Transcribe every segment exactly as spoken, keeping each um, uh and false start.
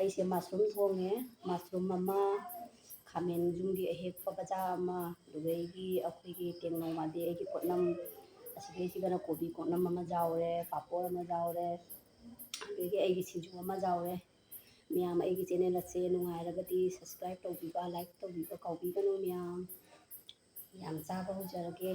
ꯑꯩꯁꯦ ꯃꯁꯔꯨꯝ ꯊꯣꯡꯉꯦ꯫ ꯃꯁꯔꯨꯝ ꯑꯃ, ꯈꯥꯃꯦꯟ ꯌꯨꯝꯒꯤ ꯑꯍꯦꯛꯄ ꯕꯖꯥꯔ ꯑꯃ, ꯑꯗꯨꯗꯒꯤ ꯑꯩꯈꯣꯏꯒꯤ ꯇꯦꯡꯅꯧ ꯃꯥꯟꯕꯤ ꯑꯩꯒꯤ ꯄꯣꯠꯅꯝ, ꯑꯁꯤꯗꯩꯁꯤꯒꯅ ꯀꯣꯕꯤ ꯄꯣꯠꯅꯝ ꯑꯃ ꯌꯥꯎꯔꯦ, ꯄꯥꯐꯣꯔ ꯑꯃ ꯌꯥꯎꯔꯦ, ꯑꯗꯒꯤ ꯑꯩꯒꯤ ꯁꯤꯡꯖꯨ ꯑꯃ ꯌꯥꯎꯔꯦ꯫ ꯃꯌꯥꯝ ꯑꯩꯒꯤ ꯆꯦꯅꯦꯜ ꯑꯁꯦ ꯅꯨꯡꯉꯥꯏꯔꯒꯗꯤ subscribe ꯇꯧꯕꯤꯕ, like ꯇꯧꯕꯤꯕ ꯀꯥꯎꯕꯤꯒꯅꯨ ꯃꯌꯥꯝ꯫ ꯌꯥꯝ ꯆꯥꯕ ꯍꯧꯖꯔꯒꯦ꯫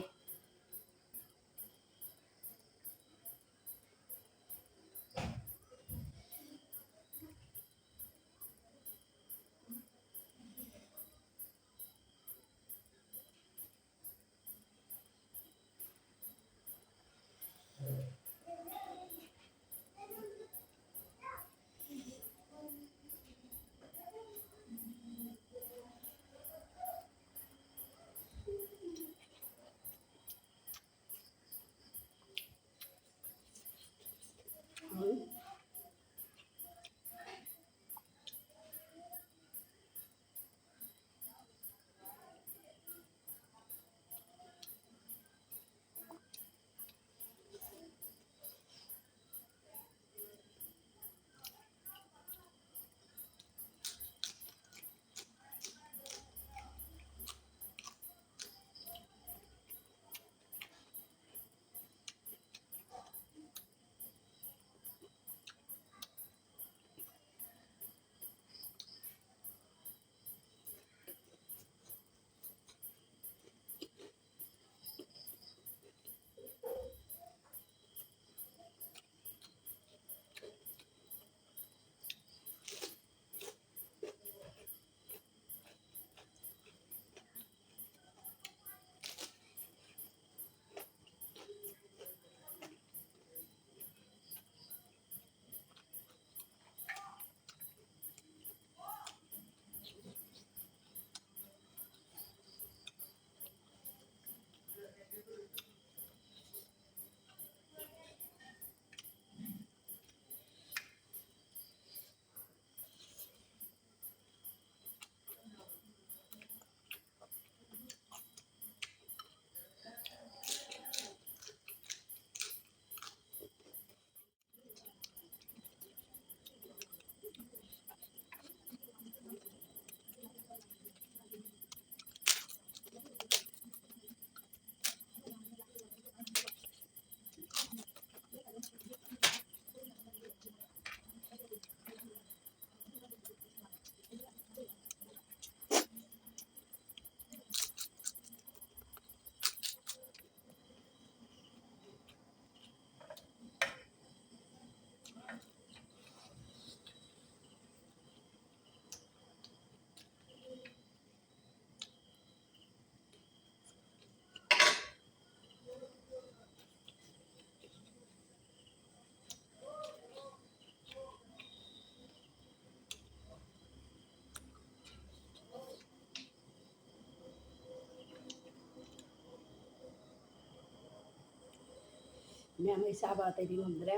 ꯃꯌꯥꯝ, ꯑꯩ ꯆꯥꯕ ꯑꯇꯩꯗꯤ ꯉꯝꯗ꯭ꯔꯦ꯫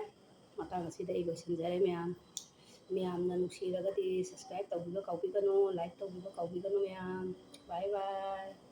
ꯃꯇꯥꯡ ꯑꯁꯤꯗ ꯑꯩ ꯂꯣꯏꯁꯤꯟꯖꯔꯦ ꯃꯌꯥꯝ꯫ ꯃꯌꯥꯝꯅ ꯅꯨꯡꯁꯤꯔꯒꯗꯤ subscribe ꯇꯧꯕꯤꯕ ꯀꯥꯎꯕꯤꯒꯅꯨ, like ꯇꯧꯕꯤꯕ ꯀꯥꯎꯕꯤꯒꯅꯨ ꯃꯌꯥꯝ꯫ Bye bye꯫